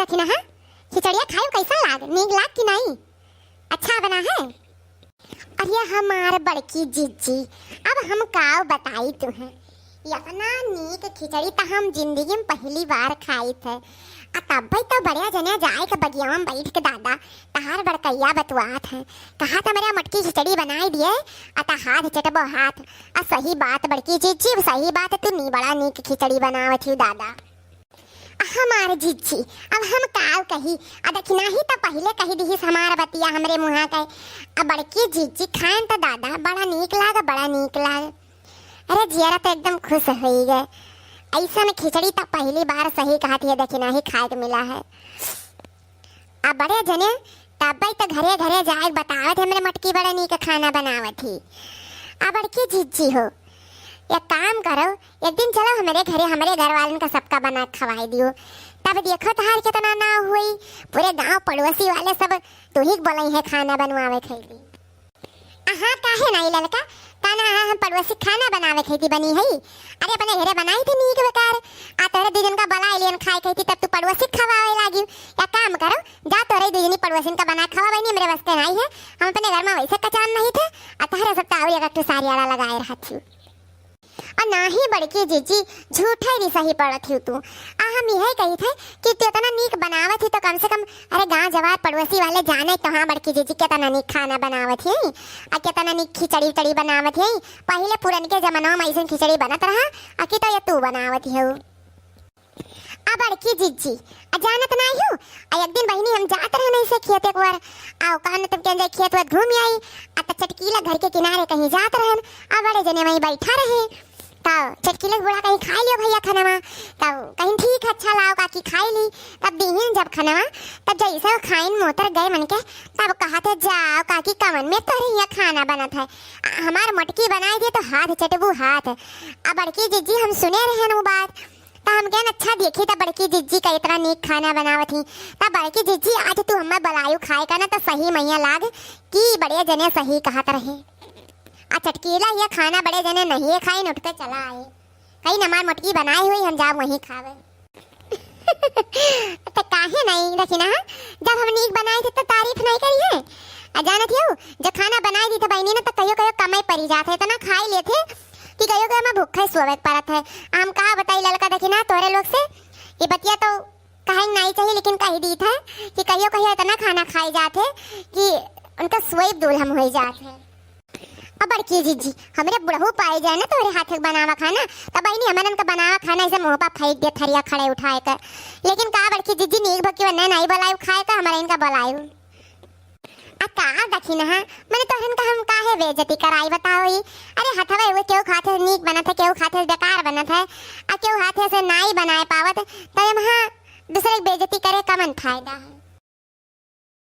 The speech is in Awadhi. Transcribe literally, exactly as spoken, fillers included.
कि ना, हाँ? खिचड़िया खायो, कैसन लाग? नीक लाग कि नाई? अच्छा बना है? अरे हमार बड़की जिज्जी, अब हम काव बताई तुहें, इतना नीक खिचड़ी त हम जिंदगी में पहली बार खाइत है। आ तब्बे तो बड़े जने जाए के बगिया में बैठ के दादा, तहार बड़कैया बतुआत है, कहा त मेरा मटकी खिचड़ी बनाई दिए, आ त हाथ चटबो हाथ। आ सही बात बड़की जिज्जी, सही बात, तू नी बड़ा नीक खिचड़ी बनावत ही दादा। हमार जिज्जी, अब हम काव कही, आ देखी नाही त पहिले कही दिहिस हमार बतिया हमरे मुहा के। आ बड़की जिज्जी खाएन त दादा, बड़ा नीक लाग, बड़ा नीक लाग। अरे जियरा त एकदम खुश होई गए। ऐसन खिचड़ी त पहली बार सही कहत ही, देखी नाही खाए के मिला है। आ बड़े जने तब्बे त घरे घरे जाए बतावत है, हमरे मटकी बड़ा नीक खाना बनावत ही। आ बड़की जिज्जी हो, एक काम करो, एक दिन चलो हमरे घरे, हमरे घर वालन का सबका बना के खवाई दियो। तब देखो तहार कितना नाव हुई, पूरे गांव पड़ोसी वाले सब तू ही बोलई है खाना बनवावे खैती। अहाँ काहे नाई ललका, का ना हम पड़ोसी खाना बनावे खैती बनी है? अरे अपने घरे बनाई थी नीक बेकार, आ तोरे दू जन का बलाई लियन खाए खैती, तब तू पड़ोसी खवावे लागी। या काम करो, जा तोरे दू जनी पड़ोसिन का बना खवा बनी, मेरे बस्ते नाई है, हम अपने घर में वैसे कचान नहीं थे, आ तहरे सब ताऊ एक सारी आड़ा लगाए रहत थी। और नाही बड़की जिज्जी, झूठे री सही पड़त ही तू। आ हम यही कही थे कि तू इतना नीक बनावत ही तो कम से कम, अरे गांव जवार पड़ोसी वाले जाने तो हाँ बड़की जिज्जी कितना नीक खाना बनावत ही, आ कितना नीक खिचड़ी उचड़ी बनावत ही। पहले पुरन के जमाना में ऐसन खिचड़ी बनत रहा, आ कि तो ये तू बनावत ही हो। आ बड़की जिज्जी, आ जानत नाही हो, आ एक दिन बहिनी हम जात रहन ऐसे खेत एक बार, आ कहन तुम के जाए खेत वेत घूम आई, आ त चटकीला घर के किनारे कहीं जात रहन, आ बड़े जने वहीं बैठा रहे, त चटकीला के बूढ़ा कहीं खाई लियो भैया खाना, त कहीं ठीक है अच्छा लाओ काकी खाई ली, तब दीहिन जब खाना, तब जैसे वो खाइन मोतर गए मन के, तब कहा थे जाओ काकी कमन में तोरे यहाँ खाना बनत है, आ, हमार मोटकी बनाई दे तो हाथ चटबू हाथ, आ बड़की जिज्जी हम सुने रहन वो बात, त हम कहन, "अच्छा देखी त बड़की जिज्जी का इतना नीक खाना बनावत ही।" त बड़की जिज्जी, "आज तू हम्मे बलायू खाए का ना त सही मैया लाग कि बड़े जने सही कहत रहे। आ चटकीला ये खाना बड़े जने नहीं खाइन उठ के चला आए। कहीं हमार मोटकी बनाई हुई हम जाब वहीं खावे।" त काहे नहीं रखी ना, जब हम नीक बनाए थे त तारीफ नहीं करी है। आ जानत हो, जब खाना बनाए दी थे बहिनी ना त कहियो कहियो कमाई परी जात है, इतना खाई लेते कि कहियो कहियो हमें भूखे सोवे के पड़त है। हम का बताई ललका देखी ना तोहरे लोग से, ये बतिया तो कहे के नाई चाहिए, लेकिन कही दी थे कि कहियो कहियो इतना खाना खाई जात है कि उनका सोई दुल्हम हो जात है। अब बड़की जिज्जी, हमरे बुढ़ऊ पाए जाए ना तोहरे हाथ के बनावा खाना, तब बहिनी हमन का बनावा खाना ऐसे मुंह पर फेंक दे थरिया खड़े उठाए कर। लेकिन का बड़की जिज्जी नीक भकी वन्ने नाई बलायू खाए का, हमारे इनका बलायू। आ का दखिनहा, मने तोहरन का हम काहे बेइज्जती कराई बताओ ई? अरे हथवा एगो केहू खाते नीक बनत है, केहू खाते बेकार बनत है, आ केहू हाथे से नाई बनाए पावत, तो एमहा दूसरे के बेइज्जती करे का मन फायदा है?